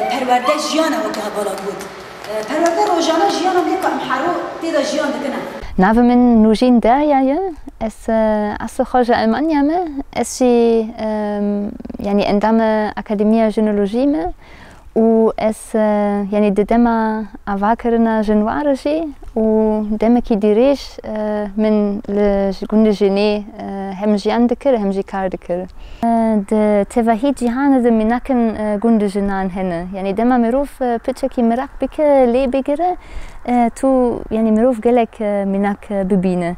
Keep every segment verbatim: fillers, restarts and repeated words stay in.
Perwerde jiyana weke hevala got. Perwerde rojane jiyana lê ku em hero tê de jiyan dikine. Navê min Nûjîn Derya ye. Ez, e, eslê xwe ji Elmanya me. Ez jî, em, yanî endama Akademiya Jinolojî me. Û ez, e, yanî di dema avakirina jinwar jî û demekî dirêj, e, min li gundê jinê, e, hem jiyan dikir, hem jî kar dikir. E, di tevahî cîhanê de mînakin, e, gundê jinan hene. Yanî dema mirov, e, piçekî miraq bike, lê bigire, e, tu, yanî mirov gelek, e, mînak, e, bibîne.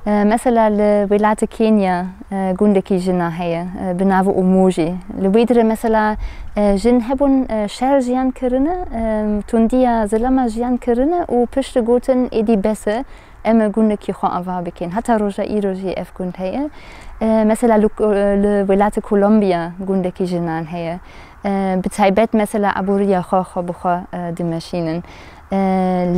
E, mesela li welatê Kenya, e, gundekî jina heye, e, bi navê Umoji. Li wê dirê mesela, e, jin hebûn, e, şer jiyan kirine, e, tundiya zilama jiyan kirine û pişt digotin êdî bes e, em ê gundekî xwe ava bikin. Heta roja îro jî ev gund heye. E, mesela li, li welatê Kolombiya gundekî jinan heye. E, bi taybet mesela aboriya xwe, xwe bi xwe, e, dimeşînin. E,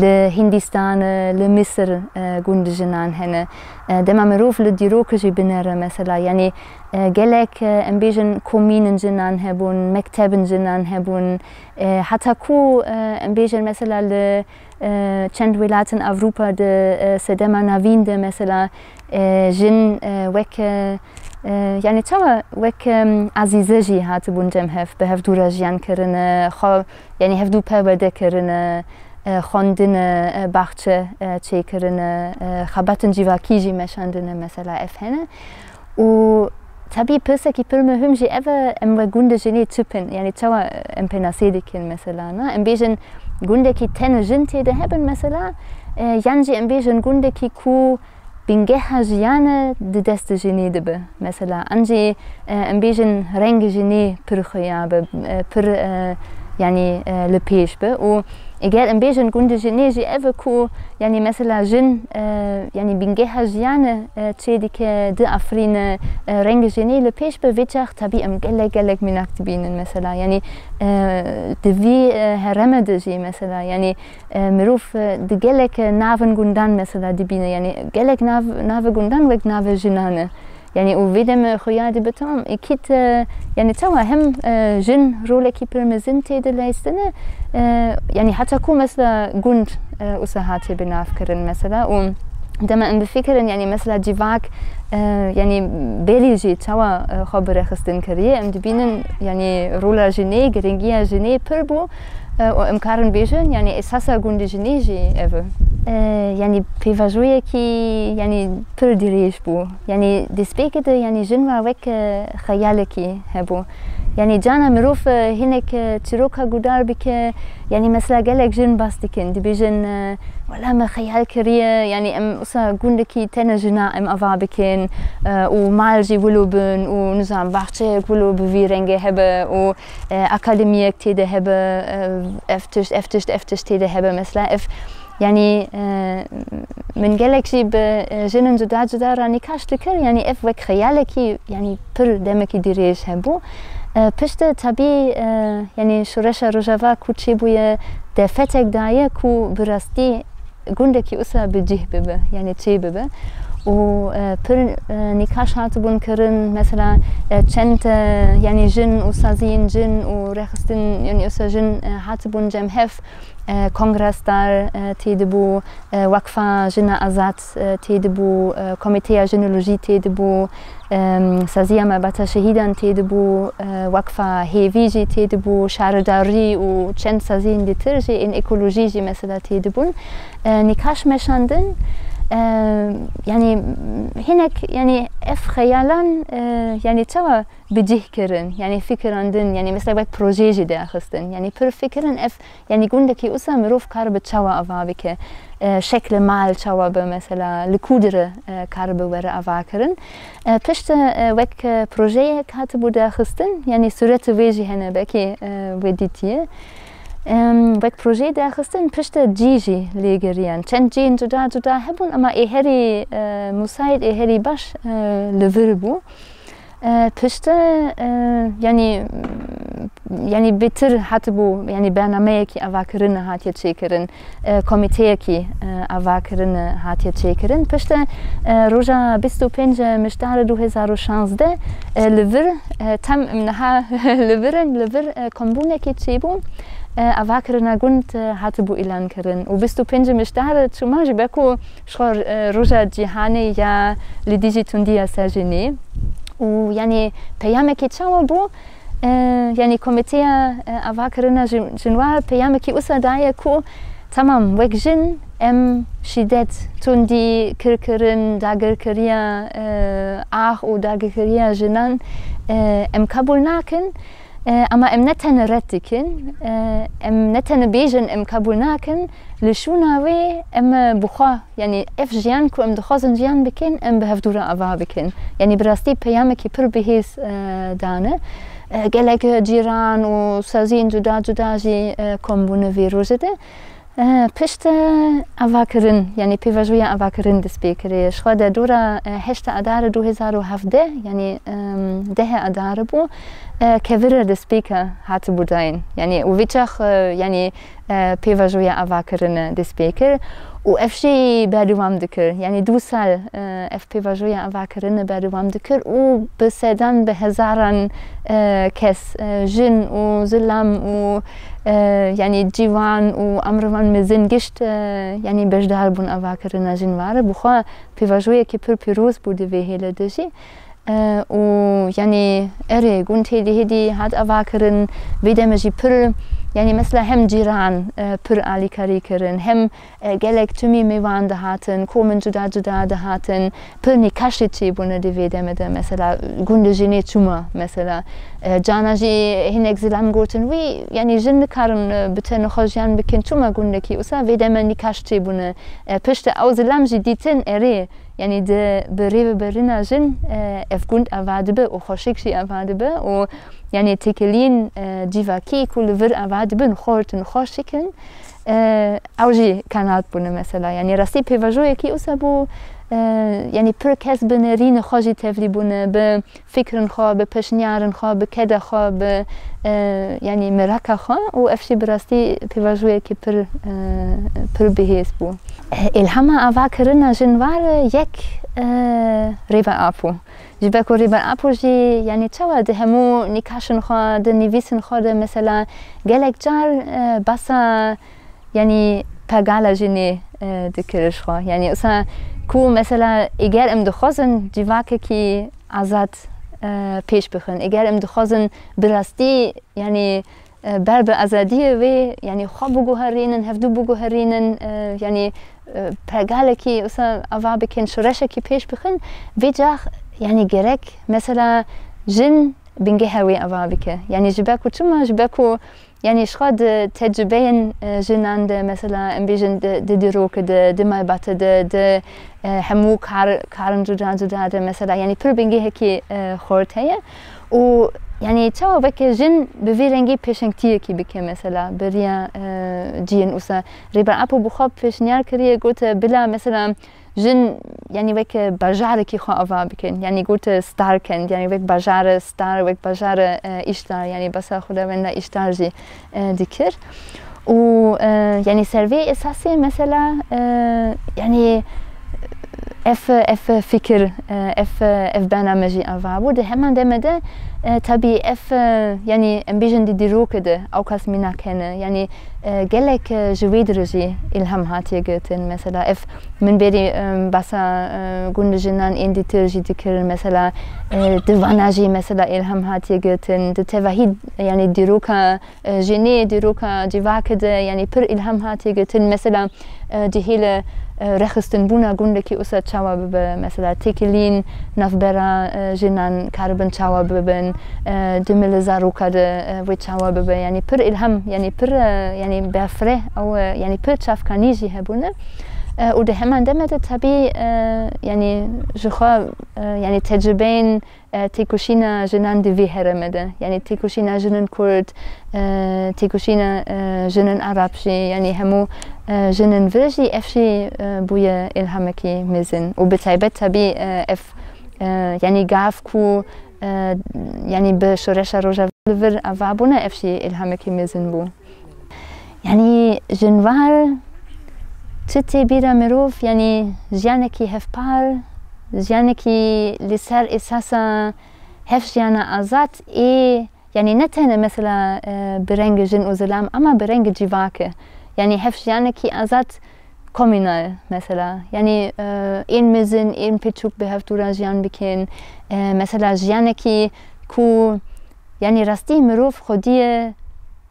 li Hindistan, e, li Misir, e, gund jinan hene. E, dema mirov li dîrok jî binere mesela, yanî, e, gelek, e, em bêjin komînin jinan hebûn, mektebin jinan hebûn. E, heta ku, e, em bêjin mesela li, e, çend welatin Ewropa de, e, sedema navîn de mesela, e, jin, e, wek, e, e, yanî çawa wek, e, ezîze jî hatibûn cem hev, bi hevdû re jiyan kirine, xwe, yanî hevdû perwerde kirine, e, xwendine, e, baxçe, e, çêkirine, e, xebatên civakî jî meşandine, mesela ev hene. Û tebî pirsekî pir muhim jî ev e, em wek gundê jinê çi bin, yanî çawa em pênasê dikin mesela, na? Em bêjin gundekî tenê jin tê de hebin mesela, e, yan jî em bêjin gundekî ku bingeha jiyanê di destê jinê de be. Mesela, an jî, e, em bêjin rengê jinê pir xuya be, e, pir, e, yanî, e, li pêş be. Û eger em bêjin gundê jinê jî ev e ku, yanî mesela jin, e, yanî bingeha jiyanê, e, çê dike, diafirîne, e, rengê jinê li pêş be, vê çax tebî em gelek gelek mînak dibînin mesela. Yanî, e, di vî, e, herêmê de jî mesela, yanî, E, mirov, e, di gelek, e, navên gundan mesela dibîne, yanî gelek nav, navê gundan wek navê jinan e. Yanî û vê demê xuya dibe tamam, êkît, e, yanî çawa hem, e, jin rolekî pir mezin tê de leyistine, e, yanî heta ku mesela gund, e, wisa hatiye bi nav kirin mesela û dema em bifikirin, yanî mesela civak, e, yanî belê jî çawa, e, xwe bi rêxistin kiriye, em dibînin, yanî rola jinê, giringiya jinê pir bû. E, û em karin bêjin, yanî esasa gundê jinê jî ev e. E, yanî pêvajoyekî, yanî pir dirêj bû. Yanî destpêkê de, yanî jin ve wek, e, xeyalekî hebû. Yanî cana mirov, e, hinek, e, çîroka guhdar bike, yanî mesela gelek jin behs dikin. Dibêjin, e, wela me xeyal kiriye, yanî em wisa gundekî tenê jina em ava bikin, e, û mal jî wilo bin û nizam baxçeyek wilo bi vî rengê hebe û e, akademiyek tê de hebe, e, ev tişt, ev tişt, ev tişt tê de hebe mesela ev, yanî, e, min gelek jî bi, e, jinên cuda cuda re nîqaş dikir, yanî ev wek xeyalekî, yanî pir demekî dirêj hebû. E, piştre tabî, e, yanî şoreşa Rojava ku çêbûye derfetek daye ku bi rastî gundekî wisa bi cih bibe, yanî çê bibe. Û, e, pir, e, nîqaş hatibûn kirin, mesela, e, çend, e, yanî jin û saziyên jin û rêxistin, yanî wisa jin, e, hatibûn cem hev, e, Kongresdar, e, tê dibû, e, Wekfa Jina Azad, e, tê dibû, e, Komîteya Jinolojî tê dibû, Em, saziya Malbata Şehîdan tê dibû, e, Wekfa Hêvî jî tê dibû, Şaredarî û çend saziyên dîtir jî ên ekolojî jî mesela tê dibûn. E, nîqaş meşandin, e, yanî hinek, yanî ev xeyalan, e, yanî çawa bi cih kirin, yanî fikirandin, yanî mesela wek projeyê jî diaxistin. Yanî pir fikirin ev Yanî gundekî wisa mirov karibe çawa ava bike? E, şeklê mal çawa be mesela? Li ku dire, e, karibe were avakirin? E, piştre, e, wek, e, projeyek hatibû daxistin, yanî sûretê wê jî hene, belkî, e, wê dîtiye. Em, wek projeyê daxistin, piştre cî jî lê geriyan. Çend cîyên cuda cuda hebûn, ama ê herî, e, musayîd, ê herî baş, e, li vir bû. E, piştre, e, yanî, yanî bêtir hatibû, yanî bernameyekî avakirine hatiye çêkirin, e, komîteyekî, e, avakirine hatiye çêkirin. Piştre, e, roja bîst û pênc Miştarê du hezar û şazdeh, e, li vir, e, tem em niha li vir in, li vir, e, kombûnekî çêbû, e, avakirina gund, e, hatibû îlankirin. Û bîst û pênc Miştar çûma ji ber ku ji xwe, e, roja cîhanê ya li dijî tundiya ser jinê. Û yanî peyamekî çawa bû? E, yanî komîteya, e, avakirina jin-, jinwar peyamekî wisa daye ku temam wek jin em şîdet, tundî, kirkirin, dagirkeriya, e, ax û dagirkeriya jinan, e, em qebûl nakin. E, ama em ne tenê red dikin, e, em ne tenê bêjin em qebûl nakin, li şûna wê em, e, bi xwe, yanî ev jiyan ku em dixwazin jiyan bikin, em bi hevdû re ava bikin. Yanî bi rastî peyamekî pir bihêz, e, dane. E, gelek cîran û saziyên cuda cuda jî, e, kom bûne vê rojê de. E, pişt, e, avakirin, yanî pêvajoya avakirin dest pê kiriye. Ji xwe de dora, e, heşt Adarê du hezar û hevdeh, yanî, em, dehê Adarê bû, e, kevire destpêka hatibû dayîn. Yanî û vê çax, e, yanî, e, pêvajoya avakirine dest pê kir û ev jî berdewam dikir. Yanî du sal, e, ev pêvajoya avakirine berdewam dikir û bi sedan, bi hezaran, e, kes, e, jin û zilam û, e, yanî ciwan û amrivan mezin gişt, e, yanî beşdar bûn avakirina jinwar. Bi xwe pêvajoyekî pir pîroz bû di vê hêle de jî. E, û yanî erê, gund hêdî hêdî hat avakirin, vê deme jî pir, yanî mesela hem cîran, e, pir alîkarî kirin, hem e, gelek timî mêvan dihatin, komên cuda cuda dihatin, pir nîqaşê çêbûne di vê demê de. Mesela, gundê jinê çûma, mesela, e, cana jî hinek zilam gotin, wî, yanî jin nikarin, e, bi tenê xwe jiyan bikin, çûma gundekî wisa, vê demê nîqaş çêbûne. E, piştre ew zilam jî dîtin, erê, yanî di, bi rêvebirina jin, e, ev gund ava dibe û xweşik jî ava dibe û yanî têkiliyên, e, civakî ku li vir ava dibin, xurt in, xweşik in, e, ew jî qenaat bûne mesela. Yanî rastî pêvajoyekî wisa bû, e, yanî pir kes bi nerîna xwe jî tevlî bûne, bi fikrên xwe, bi pêşniyarên xwe, bi keda xwe, bi, e, yanî meraka xwe û ev jî bi rastî pêvajoyekî pir, e, pir bihêz bû. E, îlhama avakirina jinwar yek, e, Rêber Apo. Ji ber ku Rêber Apo jî, yanî çawa di hemû nîqaşên xwe, di nivîsên xwe de mesela gelek car, e, behsa, yanî pergala jinê, e, dikir ji xwe. Yanî wisa ku mesela eger em dixwazin civakekî azad, e, pêş bixin, eger em dixwazin bi rastî, yanî e, ber bi azadiyê wê, yanî xwe biguherînin, hevdû biguherînin, e, yanî, e, pergalekî wisa ava bikin, şoreşekî pêş bixin, vê cax, yanî gerek mesela jin bingeha wê ava bike. Yanî ji ber ku çima, ji ber ku, yanî ji xwe di tecrubeyên, e, jinan de, mesela em bêjin di, di dîrokê de, di malbatê de, di, e, hemû kar, karên cuda cuda de, mesela, yanî pir bingehekî, e, xurt heye. Û, yanî, çawa weke jin bi vî rengî pêşengtiyekî bike, mesela, beriya, e, ciyên wisa. Rêber Apo bi xwe pêşniyar kiriye, gote, bila, mesela, jin, yanî, weke bajarekî xwe ava bikin. Yanî, gote, star ken, yanî, wek bajare star, wek bajare, e, îştar, yanî, behsa Xwedawenda îştar jî, e, dikir. Û, e, yanî ser vê esasê mesela, e, yanî ev, ev fikir, e, ev, ev bername jî ava bû. Di heman demê de, e, tabî ev, e, yanî em bêjin di dîrokê de ewqas mînak hene. Yanî, e, gelek, e, ji wê dirê jî îlham hatiye girtin. Mesela ev min berî, e, behsa, e, gund jinan ên dîtir jî dikirin. Mesela, e, di vana jî mesela îlham hatiye girtin. Di tevahî, yanî dîroka e, jinê, dîroka civakê de, yanî pir îlham hatiye girtin. Mesela, e, di hêle, e, rêxistinbûna gundekî wisa çawa bibe, mesela têkiliyên navbera, e, jinan karibin çawa bibin, e, di mil zaroka de, e, wê çawa bibe, yanî pir îlham, yanî pir, e, yanî bêfireh ew, e, yanî pir çavkanî jî hebûne. E, û di heman demê de tabî, e, yanî ji xwe, e, yanî tecrubeyên e, têkoşîna jinan di vî herêmê de, yanî têkoşîna jinên Kurd, e, têkoşîna, e, jinên Ereb jî, yanî hemû, e, jinên vir jî, ev jî, e, bûye îlhamekî mezin. Û bi taybet tabî, e, ev, e, yanî gav ku, e, yanî bi şoreşa Rojava li vir ava bûne, ev jî îlhamekî mezin bû. Yanî jinvar çi tê bîra mirov, yanî jiyanekî hevpar, jiyanekî li ser esasa hevjiyana azad ê, yanî ne tene mesela, e, bi rengê jin û zilam, ama bi rengê civakê. Yanî hevjiyanekî azad komînal mesela. Yanî, e, ên mezin, ên piçûk bi hevdû re jiyan bikin. E, mesela jiyanekî ku, yanî rastî mirov xwediyê,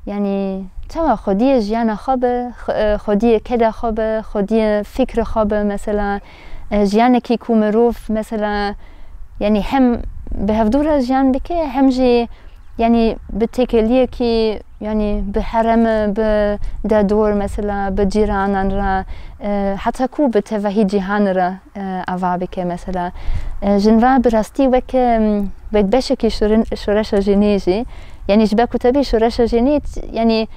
yanî çawa xwediyê jiyana xwe be, x-, e, xwediyê keda xwe be, xwediyê fikra xwe be mesela. E, jiyanekî ku mirov mesela, yanî hem bi hevdû re jiyan bike, hem jî yanî bi têkeliyekî, yanî bi herêmê, bi derdor mesela, bi cîranan re, e, heta ku bi tevahî cîhanê re, e, ava bike mesela. E, jinvar bi rastî weke, wek beşekî şorin-, şoreşa jinê jî, yanî ji ber ku tebî şoreşa jinê, yanî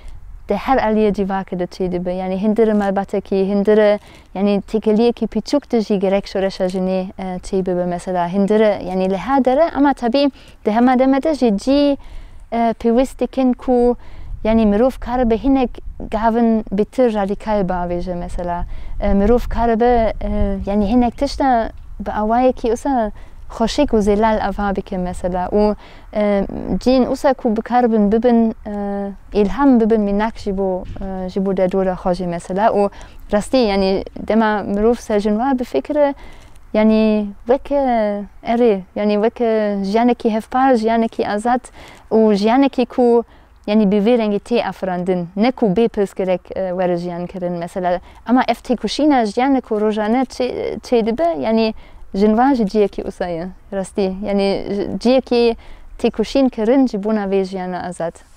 di her aliyê civakê de çêdibe. Yanî hindire malbatekî, hindire, yanî têkeliyekî piçûk de jî gerek şoreşa jinê, e, çêbibe mesela. Hindire, yanî li her dere, ama tebî di hema demê de jî cî, e, pêwîst dikin ku, yanî mirov karibe hinek gavin bêtir radîkal biavêje mesela. E, mirov karibe, e, yanî hinek tişta bi awayekî wisa xweşik û zelal ava bike mesela. Û, e, cîn wisa ku bikaribin bibin, e, îlham bibin mînak ji bo, e, ji bo derdora xwe jî mesela. Û rastî, yanî dema mirov ser jinvar bifikire, yanî weke, erê, yanî weke jiyanekî hevpar, jiyanekî azad û jiyanekî ku, yanî bi vê rengî tê afirandin, ne ku bê pirsgirêk, e, were jiyan kirin mesela. Ama ev têkoşîna jiyanê ku rojane çê-, çêdibe, yanî jinvar jî ciyekî wisa ye, rastî. Yanî ji-, ciyekî têkoşîn kirin ji bona vê jiyana azad.